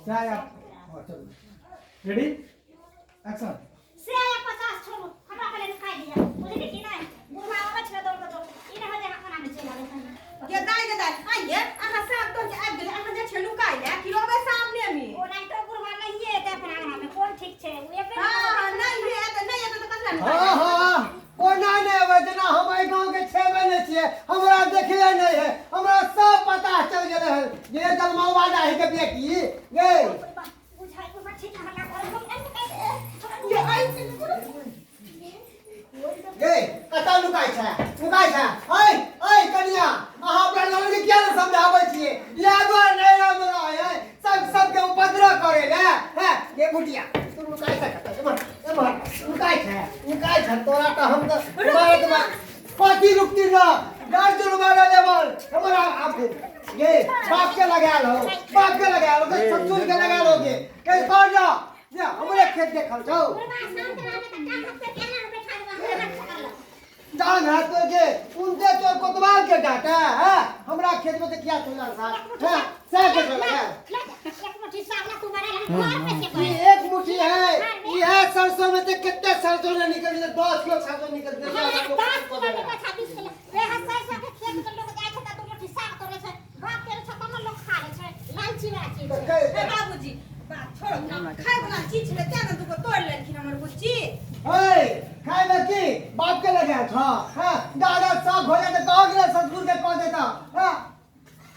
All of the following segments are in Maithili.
चाय आप हाँ चलू रेडी एक्शन। से आया 50 छोड़ू हमरा पहिले नुकाइ दिया बुझली कि नहि बुढ़वा आबै छलै दौड़ दौड़ ई नहि जे अपना मे चलि आबै कहीं। गे दाइ गे दाइ आइये अहाँ साग तोड़ के आबि गेलै अहाँ जे छै नुकाइ ले कि रहबै सामने मे। ओ नहि तो बुढ़वा नहिए एतै अपना अंगना मे कोन ठीक छै ओ एबे हाँ हाँ नहीं एतै नहि एतै तऽ कथी नुकाइ। हाँ हाँ कोना नहि अबै जेना हम एहि गाँव के छेबे नहि छियै हमरा देखले नहि है हमरा सब पता चल गेलै हन जे जलमलवा डाही के बेटी गे। बुझाइ बुढ़वा ठीक हल्ला कर हम गे आइ गे कतऽ नुकाइ छै नुकाइ छै ऐ ऐ कनिया अहाँ अपना ननद के किया नहि समझाबै छियै इएह दुआरे नहि हम रहै है सब सबके उपद्रव करै ले हैं गे बुटिया तू नुकाइ छै कतऽ एम्हर एम्हर नुकाइ छै नुकाइ छै तोरा तऽ हम तऽ मारत मार कथी रुकती न डर जुर्माना लेबल हमरा आब गे बाप के लगायल हो बाप के लगायल हो ससुर के लगायल हो गे के कह जा जे हमरे खेत देखल छौ। बुढ़वा शांत रहबे तऽ टांग हाथ पे केना बैठा देबे हमरा हाथ पकड़लक। टांग हाथ तोड़ के उनते तोर कोतवाल के डांटे है हमरा खेत में से किया चोला साहब है सह के चला है। एक मुट्ठी साग ला तू बड़ा घर पे से ये एक मुट्ठी है ये है सरसों में से कितने सरसों ने निकल गए 10 किलो सरसों निकल गए। 10 किलो निकल छै 20 किलो वे सरसों के खेत के लोग जाइ छै त दू मुट्ठी साग तोड़े छै बाप के छै तब लोग खा ले छै लालची वाला चीज छै। हे बाबूजी बात छोड़ो ना खाय वाला चीज छलै तें ने दूगो तोड़ लेलखिन हमर बुच्ची। हे खाय में की बाप के लगे छ हां दादा साफ हो जाए तो कहो गेला ससुर के कह देता हां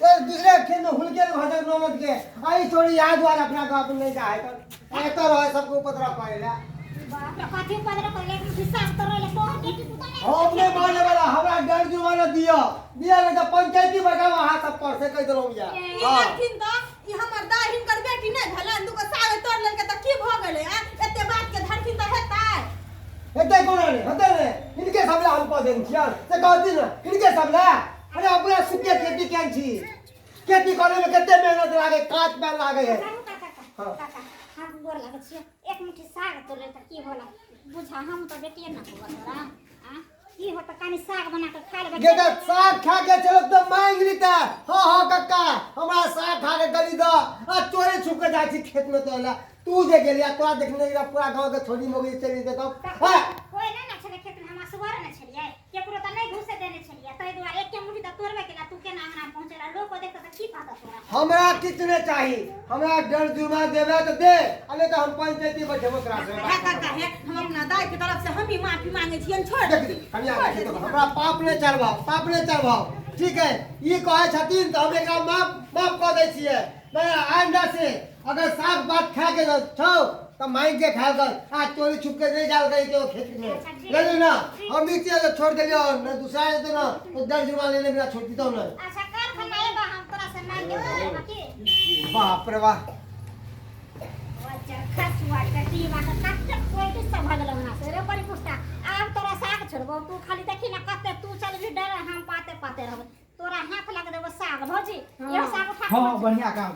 तो दूसरे खेत में हुलके न भजन ननद के आई छोड़ी याद वाला अपना गाँव में नहीं जाए तो ऐसा रहे सबको उपद्रव करे ला। बाप रे कथी उपद्रव करे एक मुट्ठी साग तोड़े ले तोहर बेटी पुता नहीं। हम अपने माने वाला हमरा डर जुर्माना दिया दिया नहीं तो पंचायती बैठावा हाथ सब पर से कह देलहुँ या। ई हाँ लेलखिन तऽ ई हमर दाइ हिनकर बेटी नहि भेलनि दूगो साग तोड़ लेलकै तऽ की भऽ गेलै आ एते बात के धरथिन तऽ हेतै। हेतै कोना नहि हेतै नहि हिनके सब ला हम कह देने छियनि से कहथिन ने हिनके सब ला। अरे अपना सुखे खेती केन छी खेती करे में कते मेहनत लागे काट पैर लागे है। काका हाँ। काका हम गोर लागै छियै एक मुट्ठी साग तोड़े तऽ की होला बुझा हम तऽ बेटिए ना होबा तोरा आ की होत कनी साग बना के खा लेबै। गे तऽ साग खा के चलो तऽ मांगि लीता हाँ हाँ कक्का हमरा साग खा के गली दऽ आ चोरे छुप के जाइ छी खेत में तोड़ला तू जे गेलिया तोरा देखने गेला पूरा गांव के छोड़ी मोगी चलि जेतौ तब हाँ। कोई नहि ने छलै खेत में हम असगर ने छलियै केकरो तऽ नहि घुसे देने छलियै ताहि दुआरे एके मुट्ठी तऽ तोड़बे केला तू केना अंगना पहुँचेला लोक देखतौ तऽ की कहतौ तोरा। हमरा किछु नहि चाही हमरा डर जुर्मा देबे तऽ दे आ नहि तऽ हम पंचायती बैठेबो तोरा से। हे काका हे हम अपना दाइ के तरफ से हम ही माफी मांगे छियनि छोड़ देख कनिया देखी तो हमरा पाप नहि चढ़बाउ पाप नहि चढ़बाउ ठीक है ई कहै छथिन तऽ हम एकरा माफ माफ कऽ दै छियै मगर आइंदा से अगर साफ बात खा के छौ तऽ मांगि के खायल कर आ चोरी छुप के नहीं जाल कहीं के खेत में लेली ना हम ई चीज छोड़ देलियो ना दूसरा जेतौ ना तो डर जुर्माना लेने बिना छोड़ दितौ ना। अच्छा काल खना एबा हम तोरा से मांगि के लेबा की। बाप रे वाह चरखा सुआ कटी बा के कते क्वालिटी सब भऽ गेलौ हमरा से रे बड़ी पुस्ता आब तोरा साग छोड़बौ तू खाली देखी ना कते तू चल भी डर हम पाते पाते रहबै तोरा हाथ लग देबो साग भौजी इहो साग उठा के हाँ बढ़िया काम।